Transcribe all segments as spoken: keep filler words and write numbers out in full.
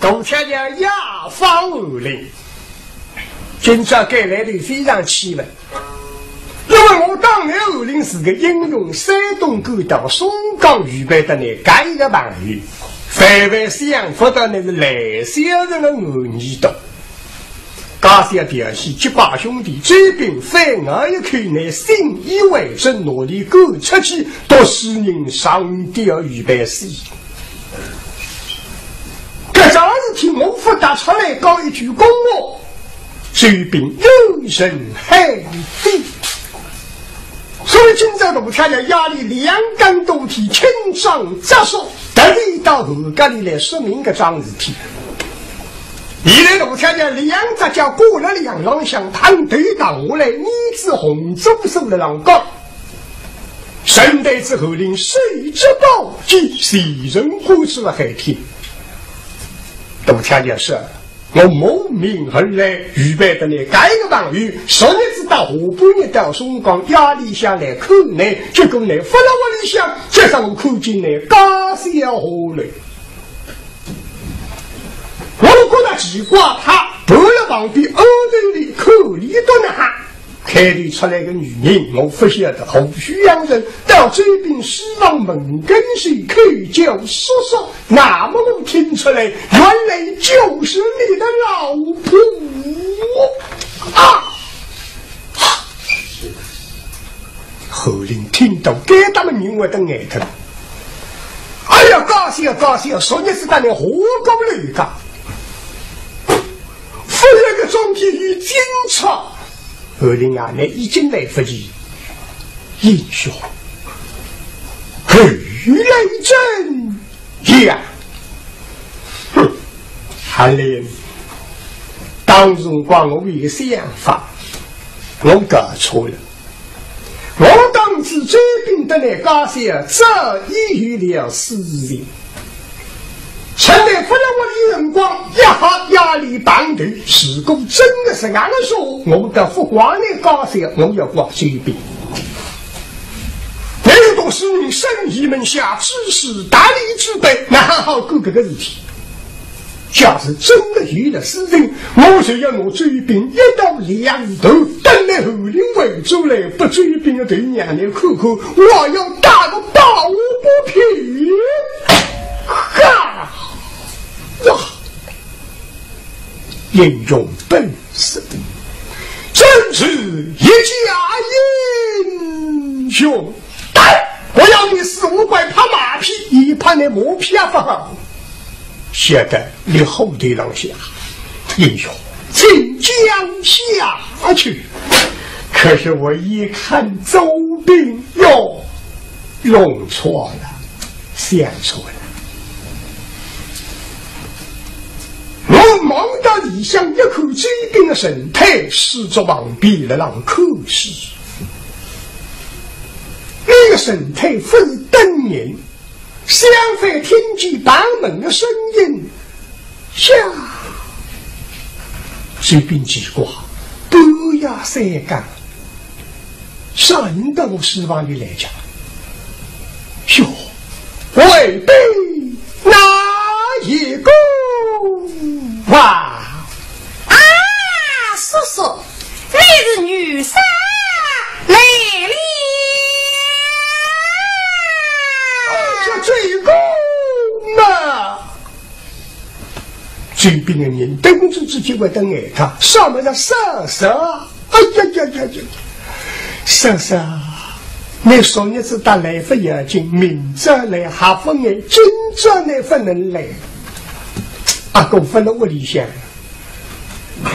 大小姐夜访侯林，今朝该来头非常奇闻。因为我当年侯林是个英雄，山东赶到松江预备的呢，搿一个朋友，万万想勿到呢是来小人的恶意的。 家小调戏结拜兄弟，周斌反咬一口，乃信以为真，拿俚赶出去，读书人上吊预备死。搿桩事体我勿搭出来讲一句公话，周斌有人害的。所以今朝大小姐夜里两更多天，轻装扎束，特地到侯家里来说明搿桩事体。 现在大小姐两只脚挂辣梁浪向，探头探下来，耳仔红珠珠辣浪讲。沈台子侯林手执宝剑，随人挂出了海天。大小姐说，我慕名而来，预备的呢，搿个朋友，昨日子到下半日到松江夜里向来看呢，结果呢，勿辣屋里向，今朝我看见呢，家小下来。 我觉得奇怪，他盘辣旁边，后头里看俚笃哪哈。开头出来个女人，我勿晓得何许人，到周斌书房门跟前叩叫叔叔，那么我听出来，原来就是你的老婆啊！侯林听到该搭么人会得呆脱。 哎呀，家小家小，昨日子搭倷下过楼个，勿晓得中间有惊兆。侯林啊，倷已经来勿及。英雄，侯来真呀！哼，侯林，当辰光我有个想法，我搞错了。 我当仔周斌搭倷家小早已有了私情。趁倷勿辣屋里辰光，一下夜里碰头，如果真的是俺个说，我倒勿怪倷家小，我要怪周斌。倷有读书人生意门下，知书达理之辈，哪好干搿个事体？ 假使真的有了私情，我就要拿周斌一刀两断，等倷侯林回转来，拨周斌的头让倷看看，我要打个抱不平。哈呀！英雄本色，真是一家英雄。 打！我要倷四五块拍马屁，一拍倷马屁也勿好。晓得倷后头浪向，英雄，请讲下去。可是我一看周斌，哟，弄错了，想错了。我望到里向一看，周斌的神态，书桌旁边辣浪看书。 那个神态勿是等人，相反听见碰门的声音，呀，周斌奇怪，半夜三更，啥人到我书房里来着？哟，未必哪一个啊？啊，叔叔， 你是女婿来了。这这个嘛，周斌的人顿时之间会得呆脱，啥么子叔叔？哎呀呀呀呀！叔叔，倷昨日子搭来勿要紧，明朝来还勿碍，今朝倷勿能来。阿哥勿辣屋里向。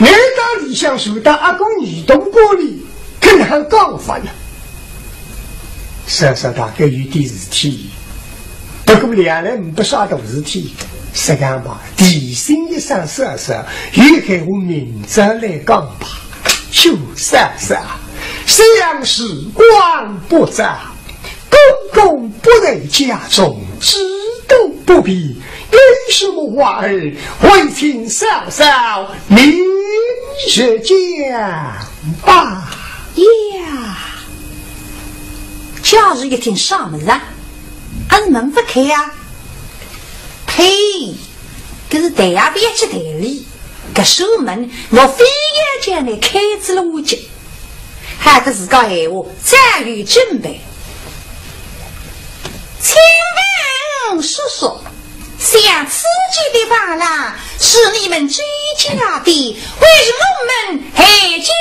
倷到里向坐到阿哥耳朵管里，搿能讲法呢？叔叔大概有点事体，不过两人没啥大事体，实梗吧，提醒一声叔叔，有闲话明朝来讲吧。就叔叔，相识光不早， 哥哥不在家中，知都不便，有什么话儿，还请嫂嫂明日讲吧。呀，家主一听啥么子啊？俺门不开呀？呸！可是抬也覅去抬哩，搿扇门我非要叫倷开仔了下去。好得自家闲话早有准备。请问叔叔，像此地的房啦，是你们周家的，还是我们韩家的？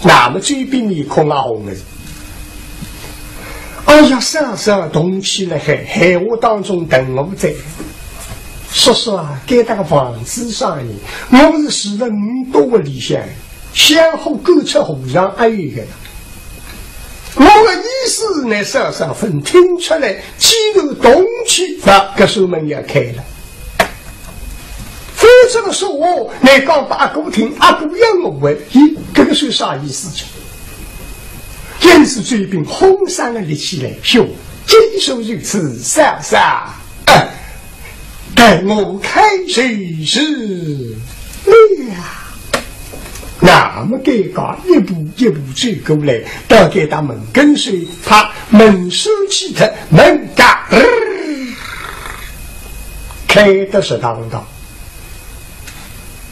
那么周斌面孔也红了。哎呀，嫂嫂动气了海，闲话当中等我哉。叔叔啊，该搭个房子上呢，我是住了五个多月里向，想好赶出和尚阿有个了。我的意思呢，嫂嫂朆听出来，既然动气，那搿扇门要开了。否则个说话，倷讲拨阿哥听，阿哥要误会，咦，搿个算啥意思讲？因此周斌哄上个立起来，兄，既是如此，嫂嫂，哎，待我开就是了。那么尴尬，一步一步走过来，到该搭门跟首，啪，门闩起脱，门嘎，呃，开得实当当。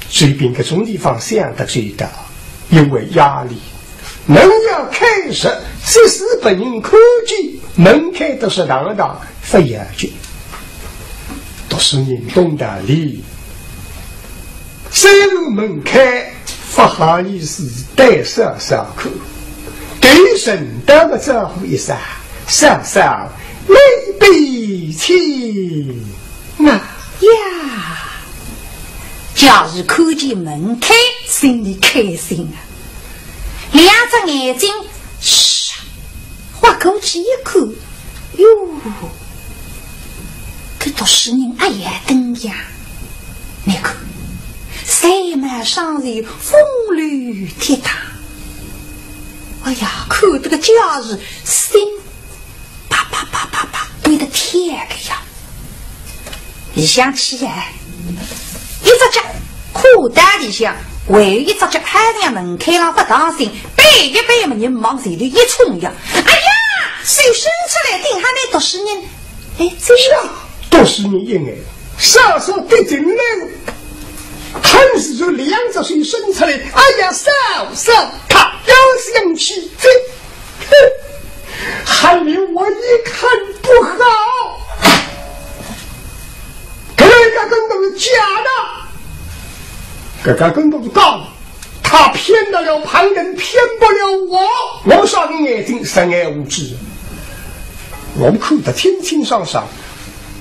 周斌搿种地方想得周到，因为夜里，门要开实，即使拨人看见，门开得实当当，勿要紧。读书人懂道理，虽然门开，勿好意思对嫂嫂看，对人倒勿招呼一声，嫂嫂，里边请。 啊呀，假如看见门开，心里开心啊。两只眼睛，唰，划过去一看，哟，搿读书人阿要登样。倷看，才貌双全，风流倜傥。哎呀，看得个假如心 啪啪啪啪啪，对得天个呀！里向去哎，一只脚跨到里向，还有一只脚还让门槛浪勿当心，背一背么人往前头一冲呀！哎呀，手伸出来顶下那读书人，哎，这是啊，读书人一眼，嫂嫂跌进来了，很是就两只手伸出来，哎呀，嫂嫂，他要想起这。 哼，还留我一看不好。搿个跟头是假的，搿个跟头是假的，他骗得了旁人，骗不了我。我啥人眼睛，人眼无知，我看得清清爽爽。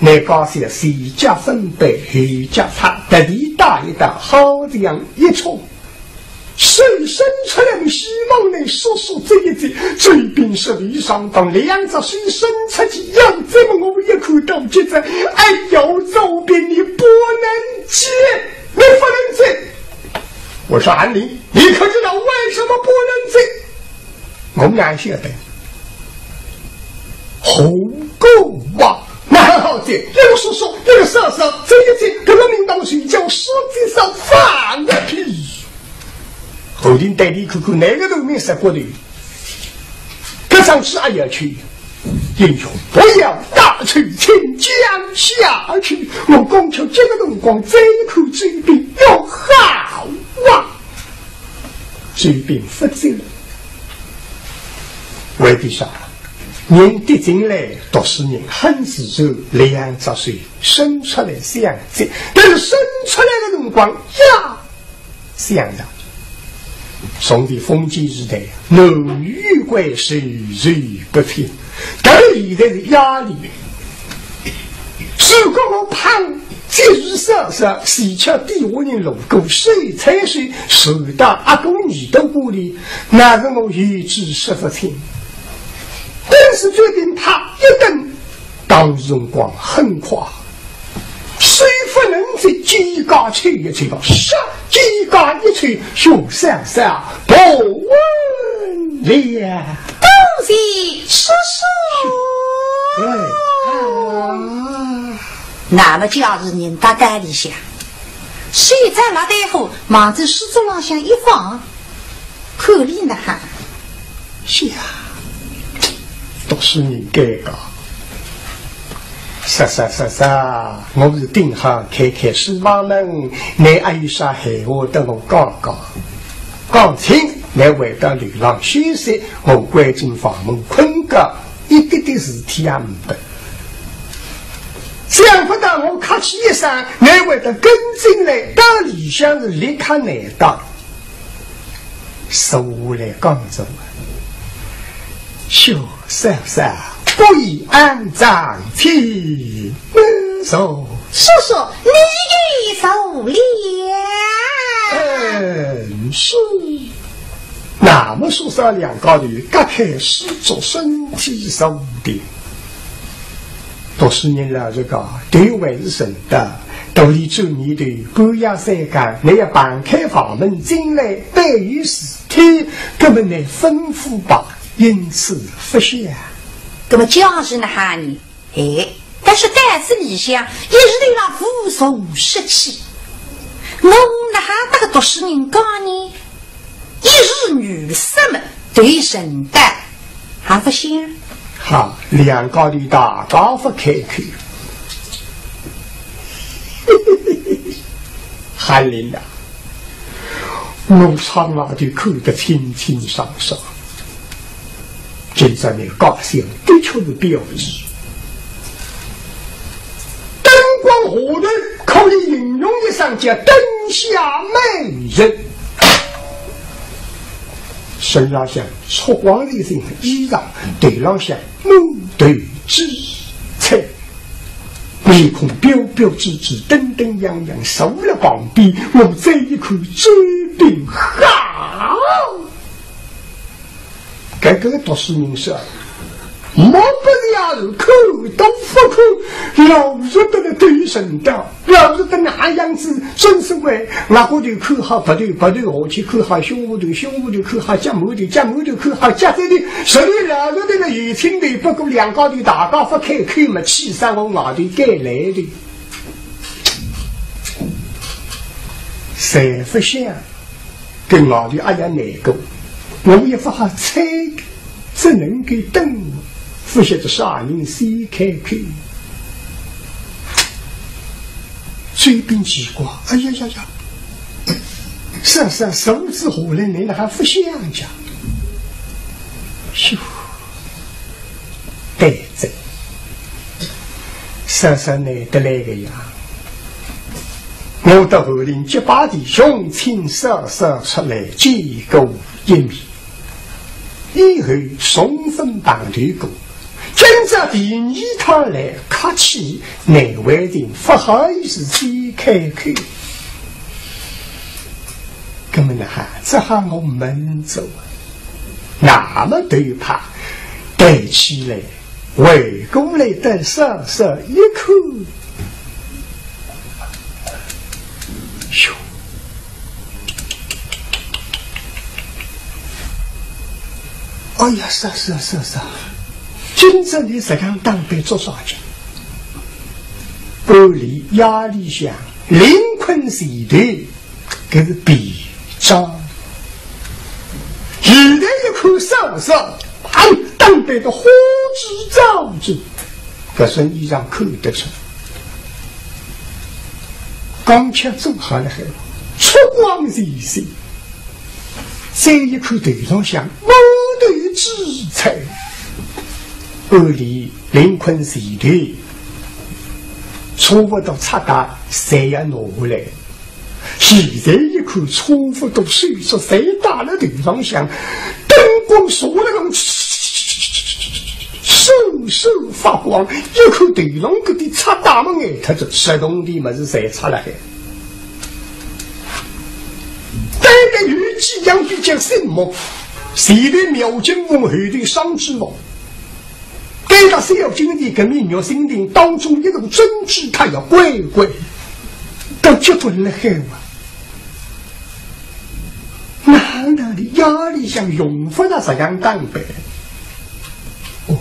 那家小前脚分别，后脚踏，特地打一打，好像一冲。 手伸出来，希望能叔叔这一接，周斌是非上当，两只手伸出去要这么我一口到接着，哎呦，周斌，你不能接，你不能接。我说韩林，你可知道为什么不能接？我哪晓得？后果啊，那好接，一个叔叔，一个嫂嫂，这一接，搿个名堂是叫说接上放个屁。 侯林对俚看看，哪个头面杀过头？搿张纸阿要去，英雄不要打趣，请讲下去。我刚巧搿个辰光再看周斌，哟，好啊！周斌勿走了。为的啥？人跌进来，读书人很自然，两只手伸出来想接，但是伸出来的辰光呀， 想着，从前封建时代，男女有关，授受不亲。但是现在是夜里，如果我碰，即使嫂嫂，前脚底下人路过，手搀手，传到阿哥耳朵管里，那是我有志说不清。但是决定啪一顿，当时辰光很快， 手勿能接，肩胛抽一抽吧，唰，肩胛一抽，凶三三，不稳了。恭喜叔叔！哎，啊。那么假如人搭搭里向，手在那台呼，望仔书桌浪向一放， 可怜呐哈。是啊，读书人尴尬。是是是是，我是顶好开开书房门，倷阿有啥闲话搭我讲讲。讲清，倷回到楼浪休息，我关进房门困觉，一点点事体也呒不。想不到我客气一声，倷会得跟进来，到里向是立刻来到。 坐下来讲着，小嫂嫂，不宜安张，请慢坐。叔叔，你也坐了。嗯，是。那么叔嫂两家头隔开书桌，身体坐定。 读书人老实讲，头还是沉得，肚里转念头，半夜三更，倷要碰开房门进来，必有事体，搿么倷吩咐吧，因此勿响。搿么假使哪哈呢？哎，但是台子里向一直头浪无从说起，我哪哈搭个读书人讲呢？ 一时语塞么，头沉得，还勿响。好，两家头大家勿开口。韩林啊，我窗外头看得清清爽爽，今朝倷家小的确是标致。灯光下头可以形容一声叫灯下美人。 身浪向着光一身衣裳，头浪向满头珠翠，面孔标标致致，登登样样，坐辣旁边，我再一看，周炳好。搿个读书人说， 莫不是也是看都勿看，老是蹲辣对神道，老是蹲哪样子，真是为，额下头看好鼻头，鼻头下去看好胸脯头，胸脯头看好脚馒头，脚馒头看好脚趾头，实头老是蹲辣有亲头，不过两家头大家勿开口嘛，气煞我外头该来的。侪勿响。 跟外头阿要难过，我也勿好催，只能够等，勿晓得啥人先开口。周炳奇怪，哎呀呀呀，是啊是啊，手指下来，你哪哈勿响讲？咻，对着，是啊是啊，难得来个呀。 我搭翰林结拜弟兄请嫂嫂出来见过一面，以后从勿碰头过。今朝第二趟来，客气难为情，勿好意思先开口。搿么哪哈，只好我闷着。那么头一拍抬起来， 回过来对嫂嫂一看，哟，哎呀，嫂嫂嫂嫂，今朝你实梗打扮做啥去？搬离夜里向，临困前头， 搿是便装。现在一看嫂嫂，哎，打扮得花枝招展，搿身衣裳看得出，刚刚做好了海，出光闪闪。再一看头浪向满头珠翠，按理临困前头，差勿多钗头侪要拿下来。 现在一看，差勿多首饰侪戴辣头浪向，灯光射辣浪，闪闪发光，一看头浪搿点钗头么眼脱仔，十铜钿物事侪钗辣海。但是有几样比较醒目，前头描金凤，后头双珠凤。 对了，小金钿搿面玉蜻蜓当中一个珍珠，它要乖乖，倒结棍了海哇。哪能的夜里向用勿着实梗打扮？哦，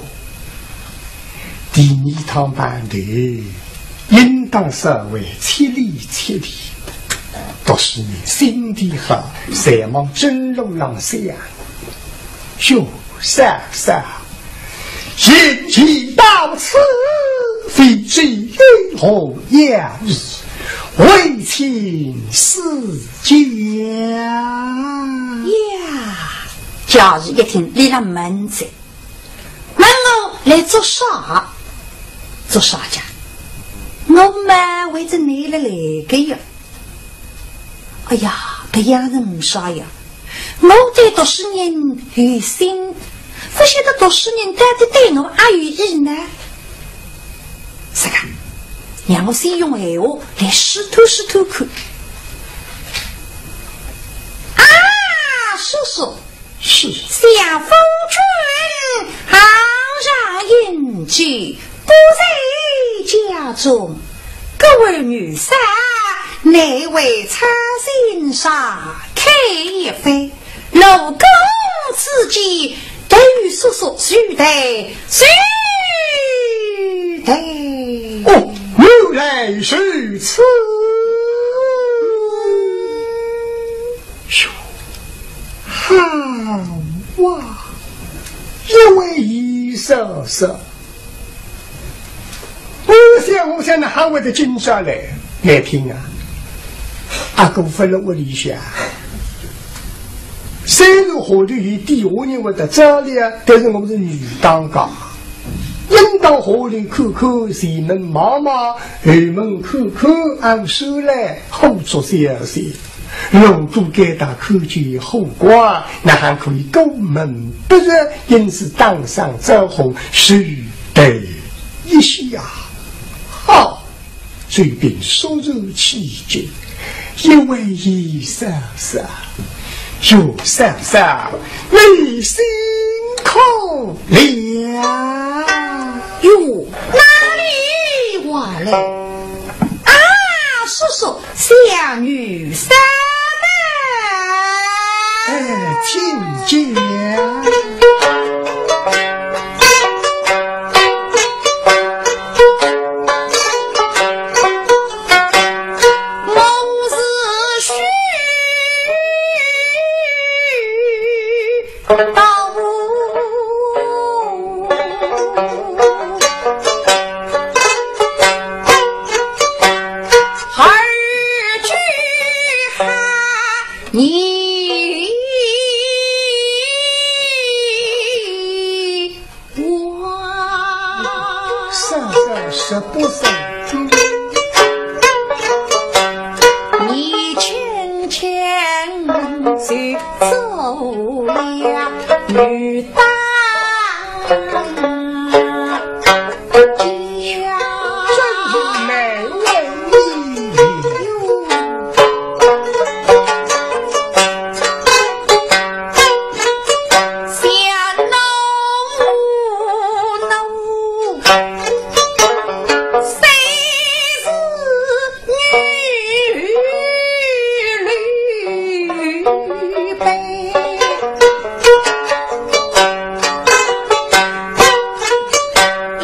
第二趟碰头，应当稍微吃力吃力。读书人心地好，侪往正路浪想。哟，嫂嫂， 人已到此，非是有何要事，为请赐教。呀，贾谊一听，伊拉问哉，问我来做啥？做啥家？我嘛为着你来个呀。 哎呀，搿样是没啥呀。我对读书人有心，勿晓得读书人到底对我阿有意呢？是个，让我先用闲话来试探试探看。啊，叔叔，是。相府君昂然饮酒，不在家中。各位女婿，哪位差先生开一番？陆公子见，对叔叔须得，须得。哦，原来如此。 哟，好啊，一位姨嫂嫂。我想，我想，哪哈会得今朝来，来听啊？阿哥勿辣屋里向。虽然下头有底下人会得照料啊，但是我是女当家，应当下来看看，前门望望，后门看看，按说来好做小事。 如果该搭看见后官，哪哈可以过门不入，因此打声招呼，稍等一歇啊。好，这边说着起见，一位姨嫂嫂，哟，嫂嫂，你辛苦了。哟，哪里话来？啊，叔叔， 小女三妹。哎，请讲。我是许 到二句哈，你我。啥啥啥不啥？你轻轻 走了女大家。真是难为你。想侬，侬，虽是 女流辈，一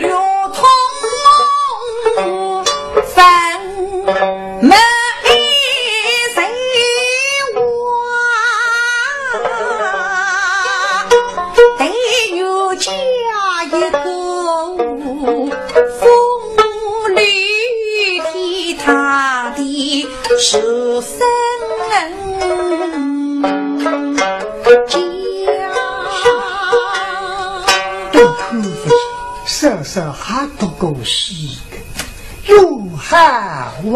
路通风，没谁话，但愿嫁一个 风流倜傥的书生家。都看勿起，嫂嫂还读过书个，有好话。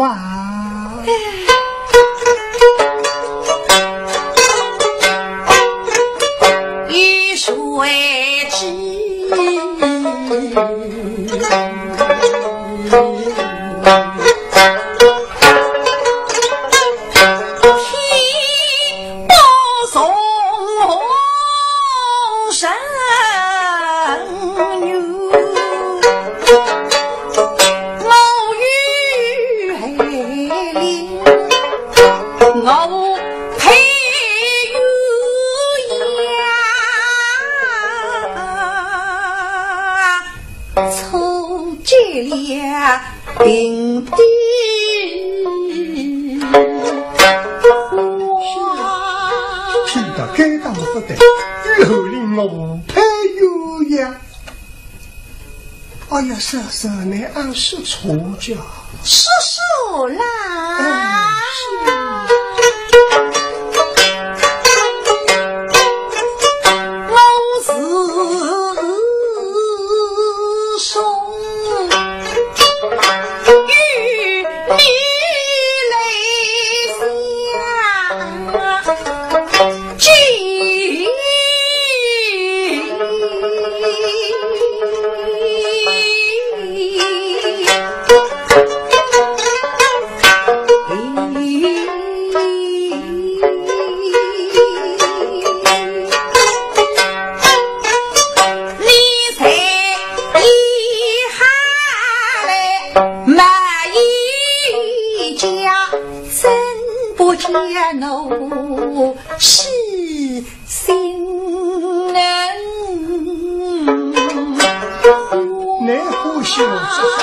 一水之天不从人愿。 我与海灵，我配鸳鸯，初结了情的花。听到该当不得，与海灵我配鸳鸯。哎呀，嫂嫂，你阿是错觉？叔叔啦。哎，是。我是说与你来相 你欢喜我做啥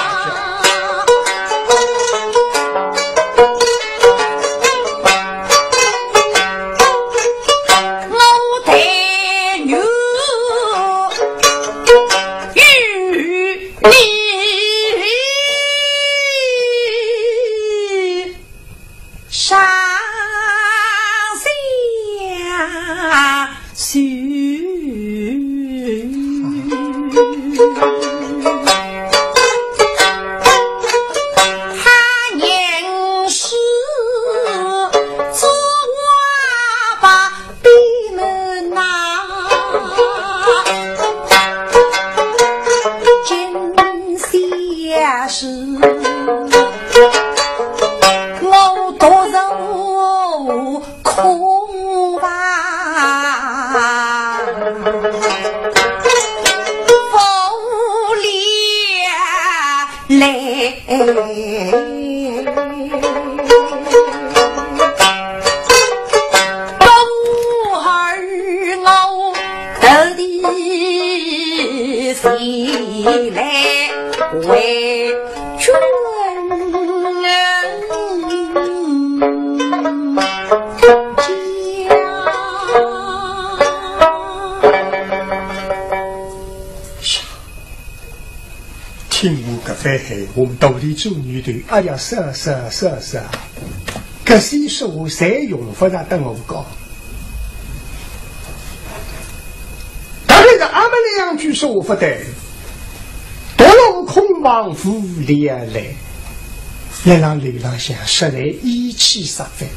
去？听我搿番闲话，肚里做念头，哎呀，嫂嫂嫂嫂，搿些说话侪用勿着搭我讲。特别是阿末两句说话勿对，独落空房无聊来，辣浪楼浪向实在意气煞哉。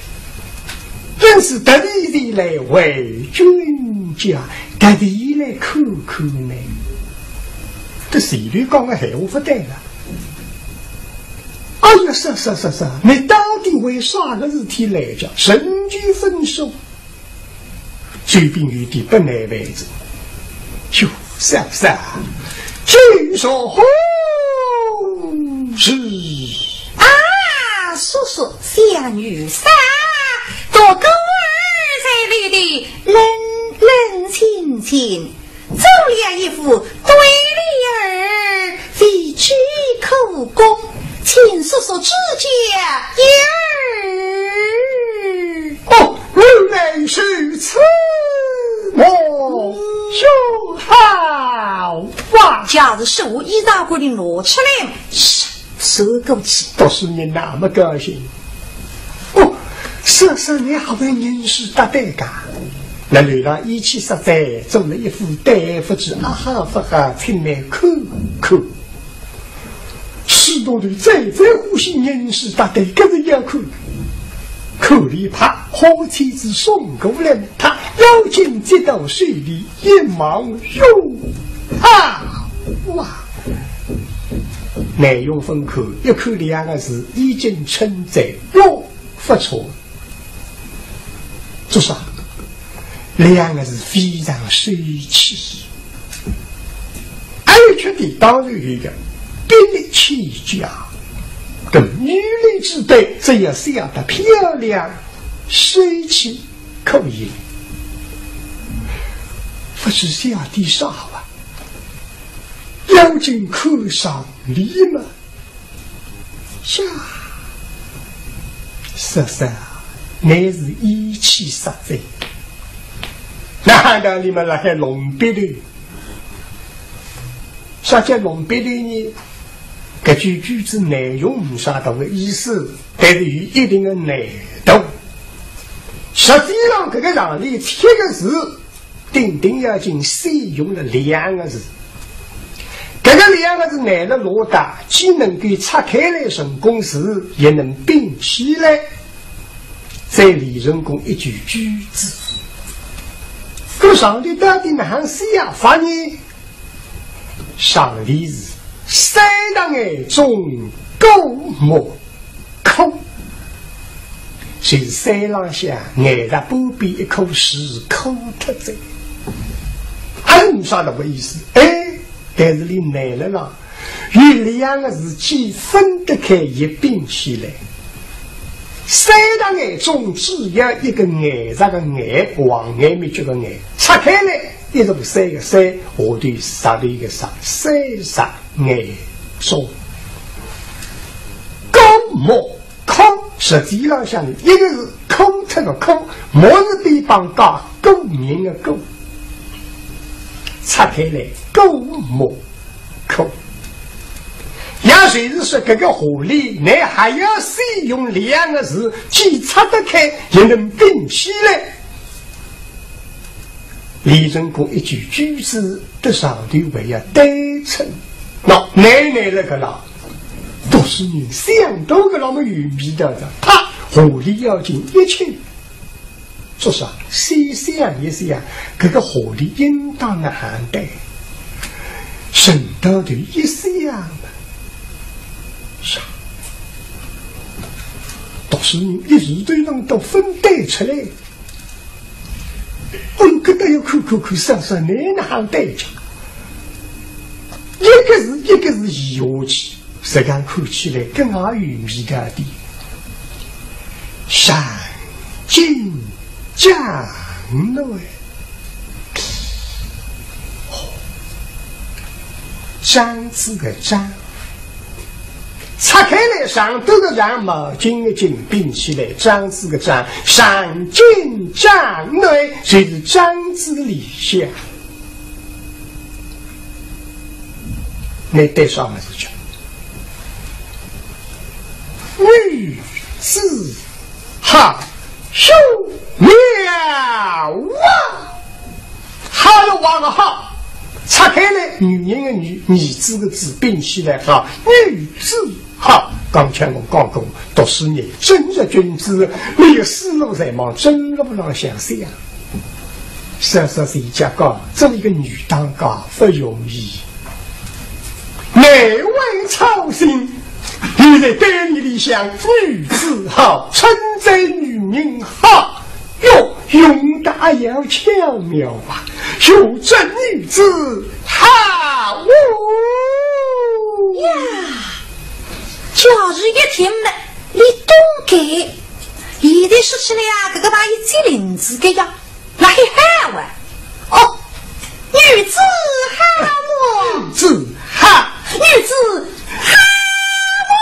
真是特地前来回君家，特地来看看呢。 搿前头讲个闲话勿对了。哎呀，嫂嫂嫂嫂，你到底为啥个事体来着？仍旧勿说。周斌有点不耐烦哉。哟，嫂嫂，这是何事？啊，叔叔，想与嫂，多哥儿在里的冷冷清清， 做了一副对联儿，未知可供，请叔叔指教一二。哦，原来如此，我说好啊。假如是我一大个人拿出来，是，说过去。倒是你那么高兴。 哦，嫂嫂，你还会吟诗答对噶？辣楼浪意气煞哉，做了一副对联，勿知阿好勿好，请你看看。书童头最最欢喜吟诗答对，搿是要看。看俚啪，花签子送过来，他要紧接到手里一望，哟，啊，哇！内容勿看，一看两个字，已经称赞，哟， 勿错。做啥？两个字非常秀气。还有缺点当然有个，笔力欠佳。搿女流之辈，只要写得漂亮、秀气，可以。勿知写点啥啊？要紧看上联嘛。 呀，嫂嫂，你是意气煞哉。难道你们辣海弄别的？大家弄别的呢，搿句句子内容没啥大个意思，但是有一定的难度。实际上，搿个上里七个字，顶顶要紧，先用了两个字。搿个两个字难了老大，既能够拆开来成功字，也能并起来，再连成功一句句子。搿上头到底哪能写法呢？ 上联是山上眼中过目哭，就是山浪向眼着半边一棵树枯脱哉。还有啥个意思？哎，但是伊难了啦，有两个字既分得开，也并起来。山上眼中只要一个眼着个眼，望眼眉角个眼，拆开来， 一座山个山，下头石头一个石，山石眼中。过目哭，实际浪向一个是空脱个空，目字边旁加过人个过，拆开来，过目 哭。也就是说，搿个话里，倷还要先用两个字，既拆得开，也能并起来。连成功一句句子，得上头还要对称。喏，难难了搿啦，读书人想到搿浪么有味道个，啪，话里要紧一清。 做啥？先想一想，搿个话里应当哪哼对？顺道头一想嘛，是啊，读书人一时头浪都分对出来。我搿搭要看看看，想想哪哼对讲。一个字一个字移下去， 实梗看起来更加有味道点。上进江南，哦，张子个张，拆开来上头个上，毛巾个巾，并起来，张子个张，上进江南，就是张子里向。 倷对啥物事讲？女子好，有苗啊！好了，话个好，拆开来，女人个女，儿子个子，并起来好，女子好。刚才我讲过，读书人正直君子，倷个思路侪往正路浪向想。 说说谁家讲，做一个女当家勿容易。难为操心，现在对俚里向女子好，称赞女人好，哟，用得阿要巧妙啊，有这女子好哦。呀，就是一听呢，俚懂个。现在说起来呀，搿个朋友机灵仔个呀。 哪哼好啊？哦，女子好么？女子好。女子好么？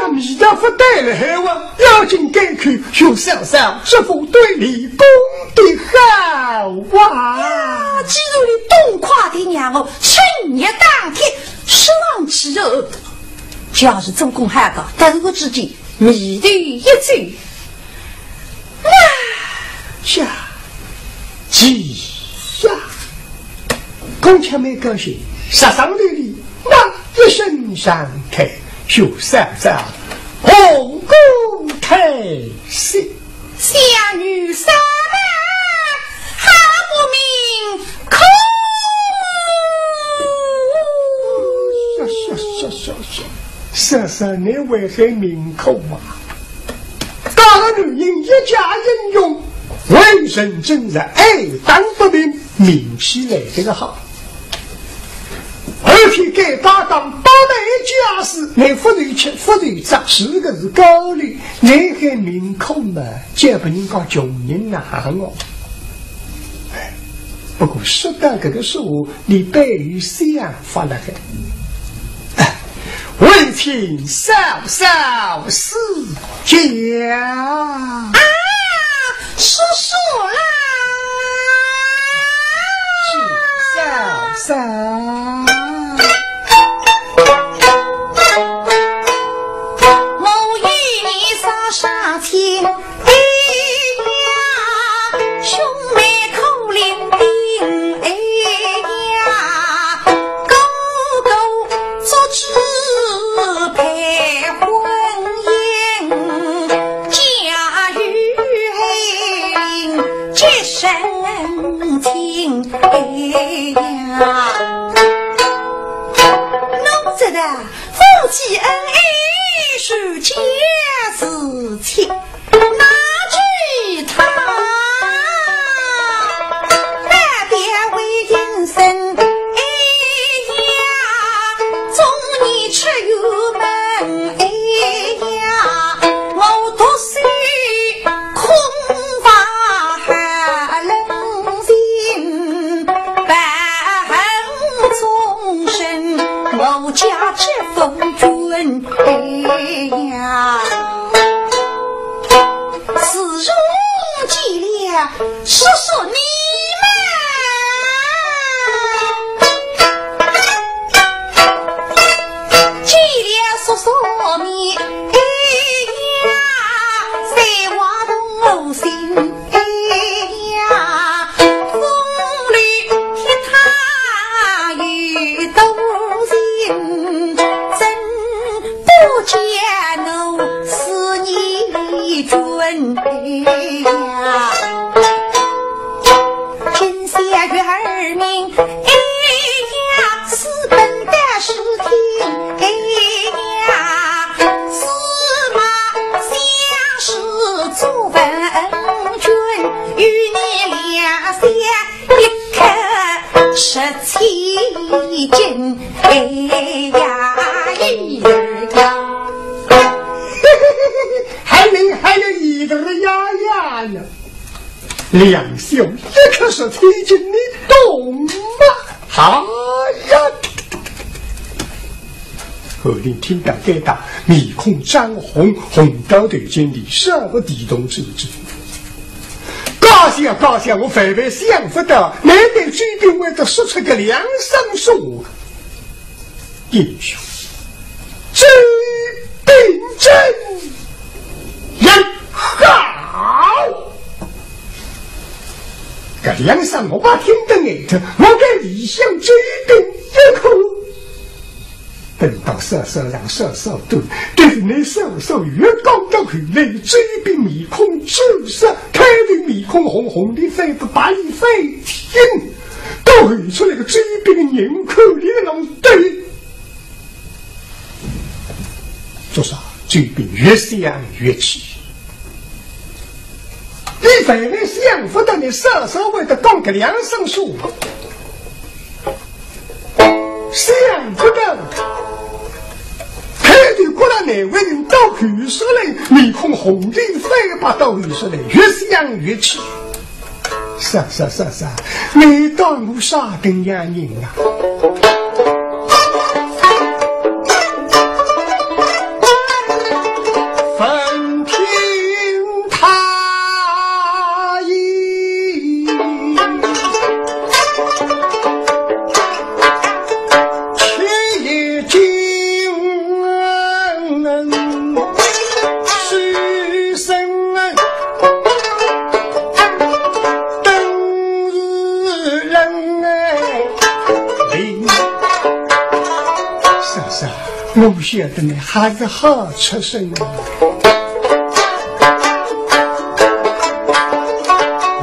要味道勿对了，还话要紧改口，学嫂嫂，这副对俚讲得好啊。啊，既然俚懂快点让我趁热打铁，说上去哦。就是做功好个，突然之间 眉头一皱，那呀，急呀！孔雀蛮高兴，杀上头里，那一声长叹，学嫂嫂，红姑退席。 小女啥么好不明可。呀呀呀呀呀！嫂嫂，倷为何明可啊？嫁个女人一家英雄，为人正直，爱打不平，明起来这个好。 而且该搭档八代家世，倷勿愁吃，勿愁着，是个是高丽，倷还明可嘛，叫别人家穷人哪哼哦。哎，不过说到搿个说话，俚背后想法了海。哎，为请嫂嫂指教。啊，叔叔啦！结深情。哎呀，侬这个夫妻恩爱是结是亲，哪知他那边为人生，哎呀，中年出远门，哎呀，我读书 空乏寒冷心，白恨终身，我家之夫君。哎呀，自从见了叔叔你们， 见了叔叔面，哎呀，三话动我心，哎呀，风里替他有多情，真不见我思念君，哎呀。 今宵月儿明，哎呀，私奔到书厅，哎呀，司马相士朱文君，与你两相一刻值千金，哎呀，一儿呀。还没，还没一个呀呀呢。 两袖一刻值千金，你懂吗？哎呀！侯林听到该搭，面孔涨红，红到头颈里，啥个地动手指。高兴，高兴，我万万想不到，难得周斌会得说出个两声说话。 英雄，周斌真人好。搿两声我听得眼头，我该里向周斌一哭。等到嫂嫂让嫂嫂对，但是你嫂嫂越讲到后来，周斌面孔涨色，开头面孔红红的，翻得白里翻天。 到后头来个周斌的人看里个浪对。做啥？周斌越想越气。你万万想不到你嫂嫂会得讲搿两声说话。想不到，开头觉着难为情，到后头来，面孔红得翻白，到后头来，越想越气。 嫂嫂嫂嫂，你当我啥等样人啊？闻听他言，且也惊。 书生登时冷哎。是啊，是啊，我晓得你还是好出身啊。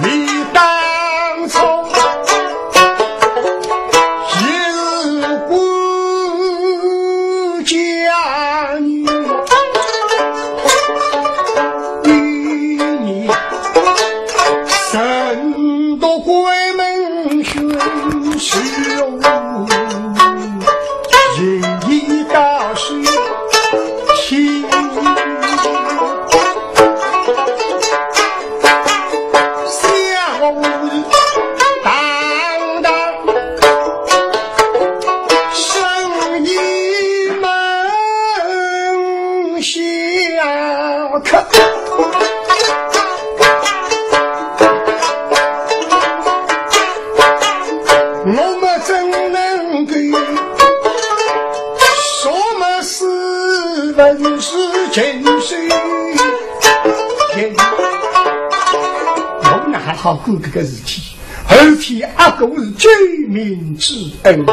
你当初 也是官家女，与你身独闺门选，是容易大事情。 想我是堂堂生意门下客，我们怎能够说么是文是情是？ 我哪好过搿个事体？而且阿哥是救命之恩。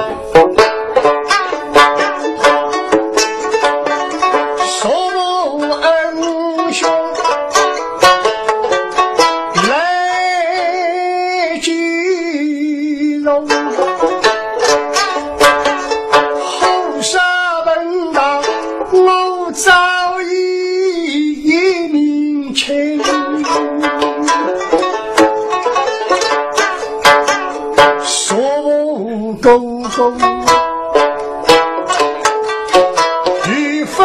好生分道，我早已明清。说过 一分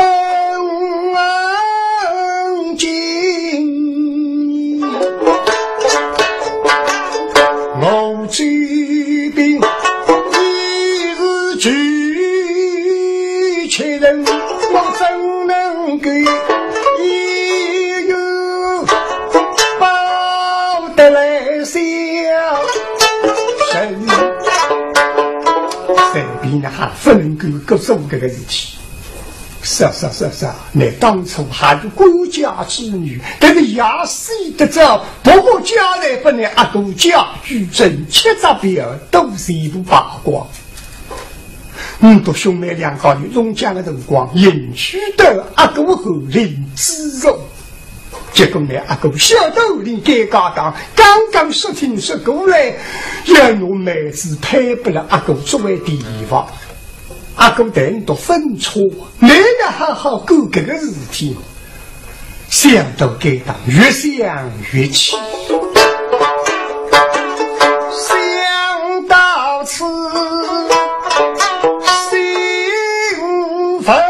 金，我这边一日九千人，我怎能够一月报得来 小生。随便哪哈，勿能够搿做搿个事体。是啊，是啊，是啊，是啊，倷当初还是官家之女，但是也死得早，不过将来拨倷阿哥家主人吃只表，都全部败光。嗯，倷笃兄妹两家头中间的辰光，迎娶到阿哥后林子荣。 结果呢，阿哥晓得后林改嫁当，刚刚说清说过来，要拿妹子配拨了阿哥作为第一房。阿哥对倷笃分错，倷要好好管搿个事体，想到该当，越想越气。想到此，心 烦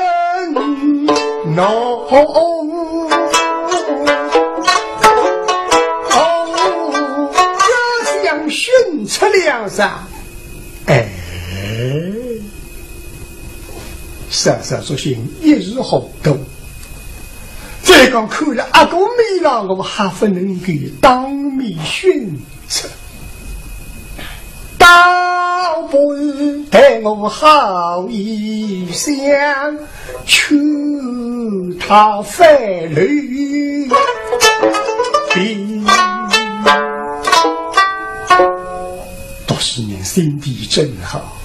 恼。要想寻出良策，哎，嫂嫂作兴一时糊涂。再讲看了阿哥面浪，我还勿能够当面寻 倒不如待我好一想，劝他反楼平。读书人心地真好，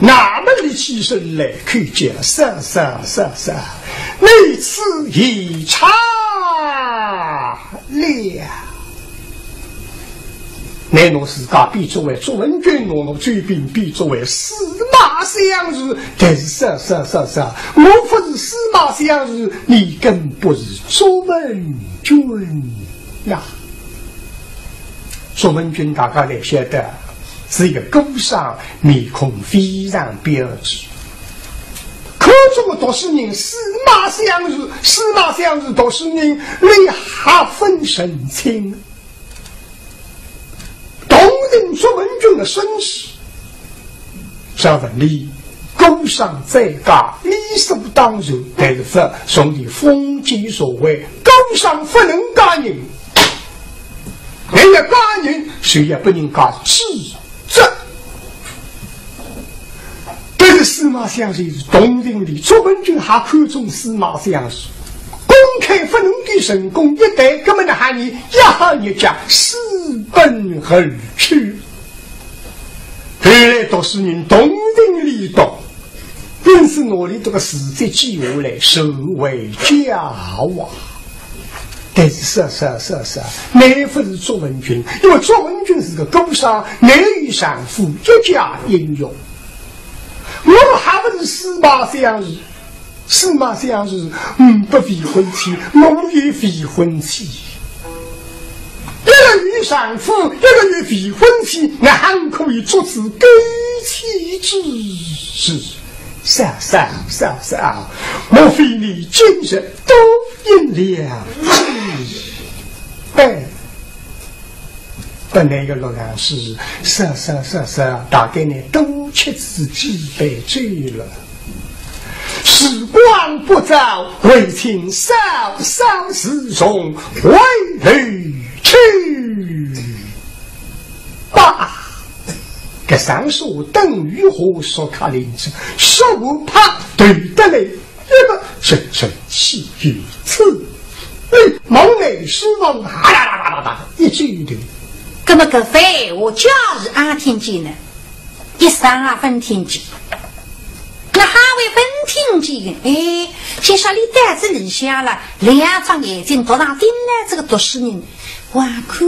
那么立起身来，口叫嫂嫂嫂嫂，你此言差 了。乃拿自家比作为卓文君，拿拿周斌比作为司马相如，但是嫂嫂嫂嫂，我勿是司马相如，你更不是卓文君呀。卓文君大家侪晓得，是一个孤商，面孔非常标致。 看中个读书人司马相如，司马相如读书人，俚还勿曾成亲。同情卓文君个身世，想问俚，孤商再嫁理所当然，但是勿从前封建社会，孤商勿能嫁人。人家嫁人，就要拨人家指 这，但是司马相如同情俚，卓文君还看中司马相如，公开勿能够成功，一旦搿么呢，喊俚一下日脚私奔而去。后来读书人同情俚笃， 因此拿俚笃个事体记下来，收为佳话。但是嫂嫂嫂嫂，倷勿是卓文君，因为卓文君是个孤商，倷有丈夫一家英雄。我还勿是司马相如，司马相如，嗯，呒不未婚妻，我有未婚妻。 一个有丈夫，一个有未婚妻，那还可以做此狗妻之事。嫂嫂嫂嫂，莫非你今日多应了计？哎，本来个落场是嫂嫂嫂嫂，大概呢多吃仔几杯酒了。 时光不早，为请嫂嫂自重，回楼去吧。搿声说等于话说开林子，说话啪对得来，一个人生气于此。哎，忙内书房，啊啦啦啦啦啦，一记头。葛么搿番闲话假使阿听见呢？ 一声也勿听见。那还会勿听见个？哎，就说俚到仔里向了，两只眼睛独上盯牢这个读书人，哇，看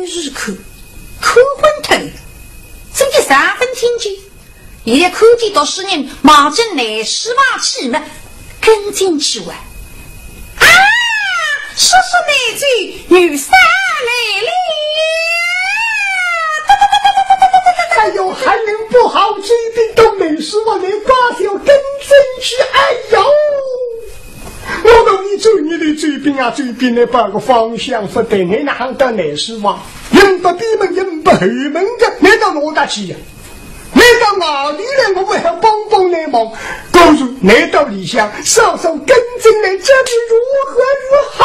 是看，看昏头。十分清楚。现在看见读书人望准南书房去么，跟进去哇。啊，叔叔慢走，女婿来了。哎呦，还能不好？这边都没事，我连挂掉跟进去。哎呦，我同你走，你的这边啊，这边来把个方向不对，你哪能到南书房？人不闭门，人不后门的，你到哪搭去呀？你到外里来，我还帮帮你忙。可是你到里向，稍稍跟进来，这便如何如何好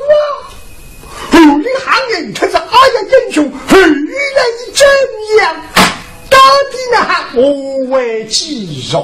啊？后里行人，他是哎呀英雄，后来怎样？到底呢，我为继续。